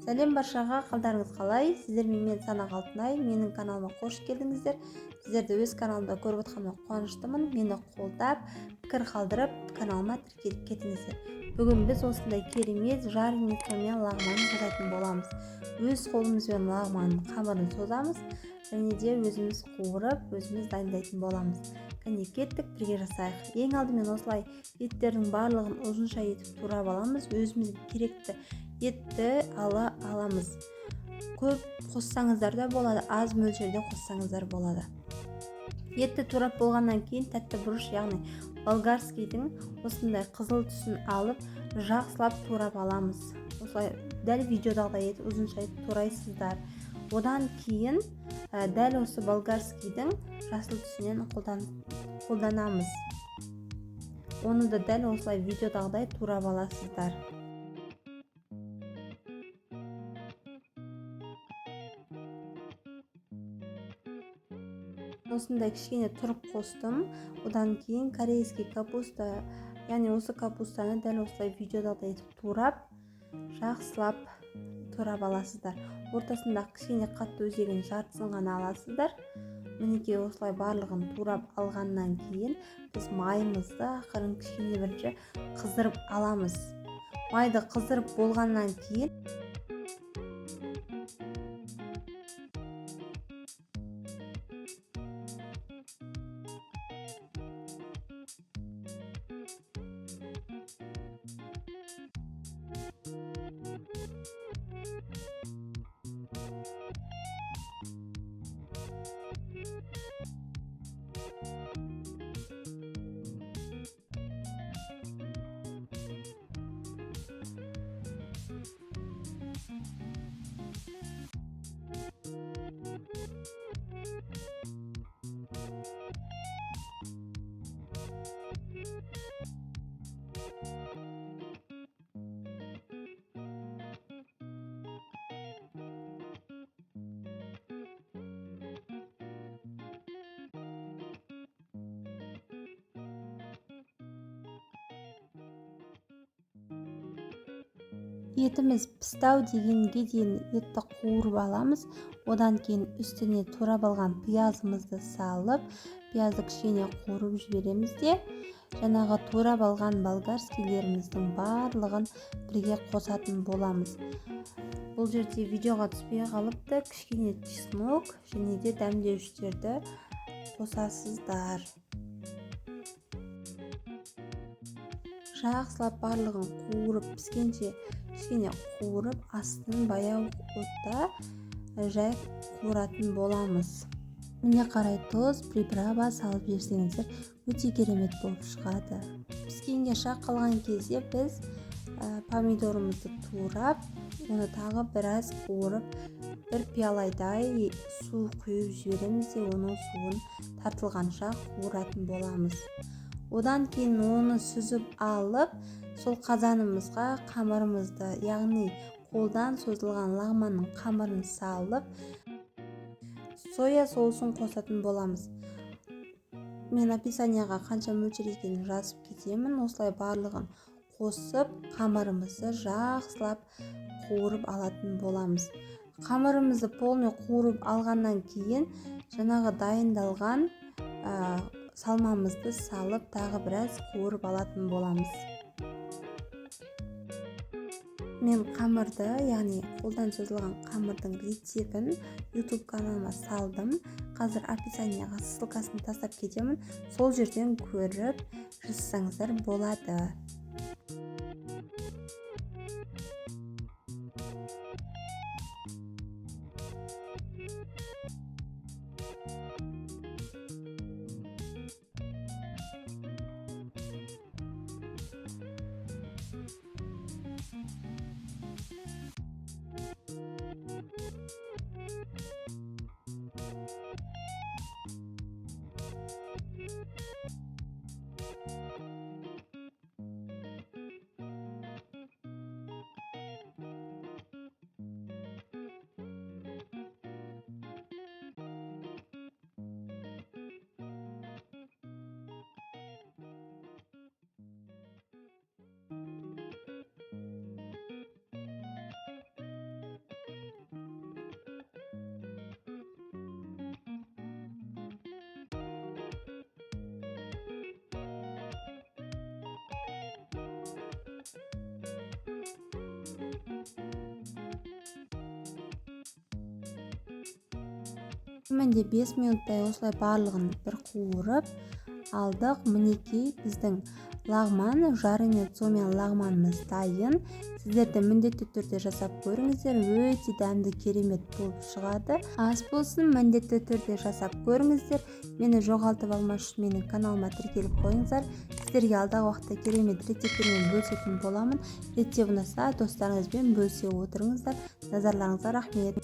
Сәлем баршаға, қалдарыңыз қалай? Сіздермен мен Санақ Алтынай, менің каналыма қош келдіңіздер. Сіздерді өз каналымда көріп отқаныма қуаныштымын. Мені қолдап, пікір қалдырып, каналыма тіркеліп кетіңіздер. Бүгін біз осындай керемет жареный мен лағман жасайтын боламыз. Өз қолымызбен лағманның қамырын созамыз және де өзіміз қуырып, өзіміз дайындайтын боламыз. Кәне кеттік, бірге жасайық. Ең алдымен осылай еттердің барлығын ұзынша етіп турап аламыз. Өзімізге керекті етті ала аламыз. Көп қоссаңыздар да болады, аз мөлшерде қоссаңыздар болады. Етті турап болғаннан кейін тәтті бұрыш, яғни болгарскийдің осындай қызыл түсін алып, жақсылап турап аламыз. Осылай дәл видеодағыдай етіп ұзынша етіп турайсыздар. Одан кейін дәл осы болгарскийдің жасыл түсінен қолданамыз. Оны да дәл осылай видеодағыдай турап аласыздар. Осындай кішкене тұрып қостым. Одан кейін корейский капуста, яғни осы капустаны дәл осылай видеодағыдай етіп турап, жақсылап турап аласыздар. Ортасындағы кішкене қатты өзегін жартысын ғана аласыздар. Мінекей осылай барлығын турап алғаннан кейін біз майымызды ақырын кішкене бірінші қыздырып аламыз. Майды қыздырып болғаннан кейін етіміз пісті-ау дегенге дейін етті қуырып аламыз. Одан кейін үстіне турап алған пиязымызды салып, пиязды кішкене қуырып жібереміз де, жаңағы турап алған болгарскийлеріміздің барлығын бірге қосатын боламыз. Бұл жерде видеоға түспей қалыпты, кішкене чеснок және де дәмдеуіштерді қосасыздар. Жақсылап барлығын қуырып піскенше кішкене қуырып, астын баяу отта жай қуыратын боламыз. Міне қарай тұз, приправа салып жіберсеңіздер өте керемет болып шығады. Піскенге шақ қалған кезде біз помидорымызды турап, оны тағы біраз қуырып, бір пиалайдай су құйып жібереміз де, оның суын тартылғанша қуыратын боламыз. Одан кейін оны сүзіп алып, сол қазанымызға қамырымызды, яғни қолдан созылған лағманның қамырын салып, соя соусын қосатын боламыз. Мен описанияға қанша мөлшер екенін жазып кетемін. Осылай барлығын қосып, қамырымызды жақсылап қуырып алатын боламыз. Қамырымызды полный қуырып алғаннан кейін жаңағы дайындалған салмамызды салып, тағы біраз қуырып алатын боламыз. Мен қамырды, яғни қолдан созылған қамырдың рецептін YouTube каналыма салдым. Қазір описанияға ссылкасын тастап кетемін. Сол жерден көріп жасасаңыздар болады. Кемінде 5 минуттай осылай барлығын бір қуырып алдық. Мінекей, біздің лағман, жареный цомен лағманымыз дайын. Сіздер де міндетті түрде жасап көріңіздер, өте дәмді, керемет болып шығады. Ас болсын! Міндетті түрде жасап көріңіздер. Мені жоғалтып алмас үшін менің каналыма тіркеліп қойыңыздар. Сіздерге алдағы уақытта керемет рецепттермен бөлісетін боламын. Рецепт ұнаса, достарыңызбен бөлісе отырыңыздар. Назарларыңызға рахмет!